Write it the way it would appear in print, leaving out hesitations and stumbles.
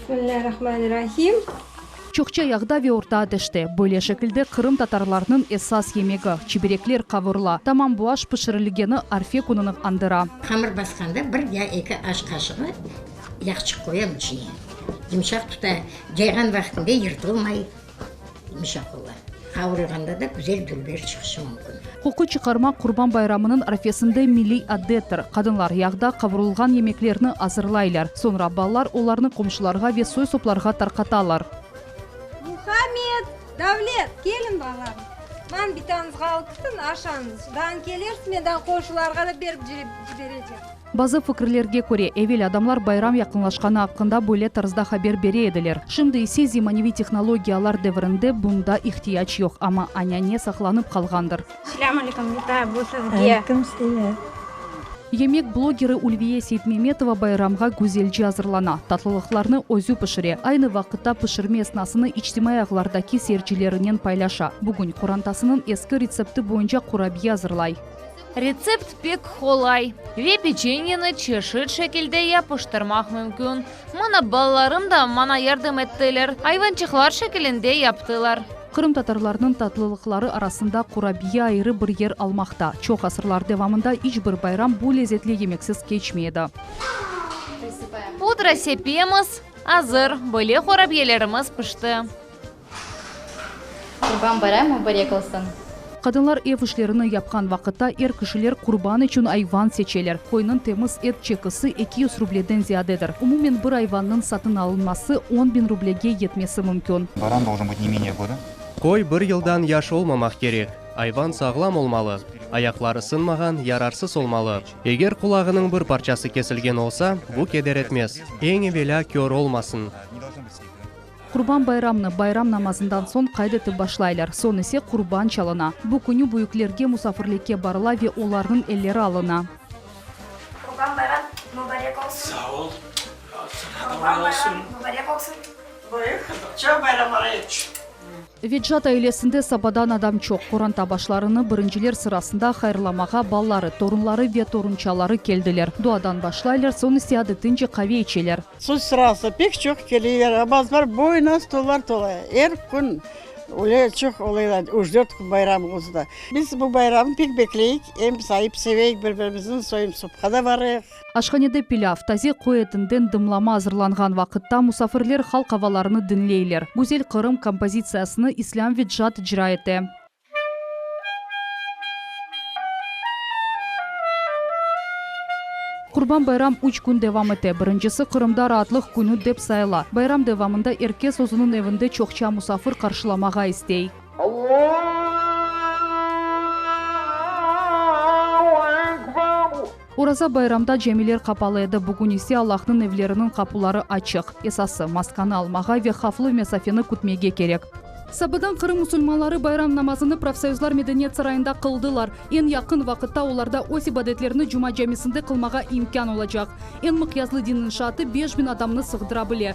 Bismillârrahmanirrahim. Çoqça yağda ve orta ateşte, böyle şekilde Qırım tatarlarınıñ esas yemegi, çiberekler qavurıla. Tamam bu aş pişirilgeni arfe kününi añdıra. Hamır basqanda bir ya eki aş qaşığı yağçıq qoyam içine. Yımşaq tuta, cayğan vaqtında yırtılmay, yımşaq ola. Qavurılğanda da güzel dülber çıqışı mümkün. Qoqu çıqarmaq Qurban bayramınıñ arfesinde milliy adettir. Qadınlar yağda qavurılğan yemeklerni azırlaylar. Soñra balalar olarnı qomşularğa ve soy-soplarğa tarqatalar. Muhammed! Davlet! Keliñ, balam. Man bitañızğa alıp kitiñ, aşañız. Daan kelersiz, men daan qonşularğa da berip ciberecem. Bazı fikirlerge köre, evel adamlar bayram yaqınlaşqanı aqqında böyle tarzda haber bere ediler. Şimdi ise zemaneviy tehnologiyalar devrinde bunda ihtiyac yoq, amma anane saqlanıp qalğandır. Selâm aleyküm, bita, bu sizge. Aleyküm selâm. Yemek blogeri Ülviye Seytmemetova bayramğa güzelce azırlana, tatlılıqlarnı özü pişire, aynı vaqıtta pişirme esnasını içtimaiy ağlardaki seyircilerinen paylaşa. Bugün qorantasınıñ eski retsepti boyunca qurabiye azırlay. Retsept pek qolay ve peçenyeni çeşit şekilde yapıştırmaq mümkün. Mına balalarım da maña yardım ettiler, ayvançıqlar şekilinde yaptılar. Qırımtatarlarnıñ tatlılıqları arasında qurabiye ayrı bir yer almaqta. Çoq asırlar devamında iç bir bayram bu lezetli yemeksiz keçmey edi. Pudra sepemiz, azır, böyle qurabiyelerimiz pişti. Qurban bayram mubarek olsun! Qadınlar ev işlerini yapqan vaqıtta er kişiler qurban içün ayvan seçeler. Qoynıñ temiz et çekisi 200 rubleden ziyadedir. Umumen bir ayvannıñ satın alınması on biñ rublege yetmesi mümkün. Baran doljen bıt ne menее goda. Qoy bir yıldan yaş olmamaq kerek. Ayvan sağlam olmalı, ayaqları sınmağan, yararsız olmalı. Eger qulağınıñ bir parçası kesilgen olsa, bu keder etmez. Eñ evelâ kör olmasın. Qurban bayramnı bayram namazından soñ qayd etip başlaylar, soñ ise qurban çalına. Bu künü büyüklerge musafirlikke barıla ve olarnıñ elleri alına. Qurban bayram mubarek olsun. Sağ ol. Qurban bayram mubarek olsun. Çoq bayramlar et. Vecat ailesinde sabadan adam çoq. Qoranta başlarını birinciler sırasında hayırlamağa balaları, torunları ve torunçaları keldiler. Duadan başlaylar, soñ ise adetince qave içeler. Söz sırası, pek çoq keleyler, bazılar boyuna stollar tola, er kün öyle çoq olaylar, üç-dört kün bayram olsa da. Biz bu bayramnı pek bekleyik, em sayıp seveyik bir-birimizni, soyum-sopqa da barayıq. Aşhanede pilâv, taze qoy etinden dımlama azırlanğan vaqıtta musafirler halq avalarını diñleyler. Güzel Qırım kompozitsiyasını İslâm Vecat icra ete. Qurban bayram üç kün devam ete. Birincisi Qırımda raatlıq künü dep sayıla. Bayram devamında er kes özüniñ evinde çoqça musafir qarşılamağa istey. Oraza bayramda camiler qapalı edi, bugün ise Allahnıñ evleriniñ qapuları açıq. Esası, maskanı almağa ve havflı mesafeni kütmege kerek. Sabadan Qırım musulmanları bayram namazını Profsoyuzlar medeniyet sarayında qıldılar. Eñ yaqın vaqıtta olarda öz ibadetlerini Cuma camisinde qılmağa imkân olacaq. Eñ mıqyaslı din inşaatı 5000 adamnı sığdıra bile.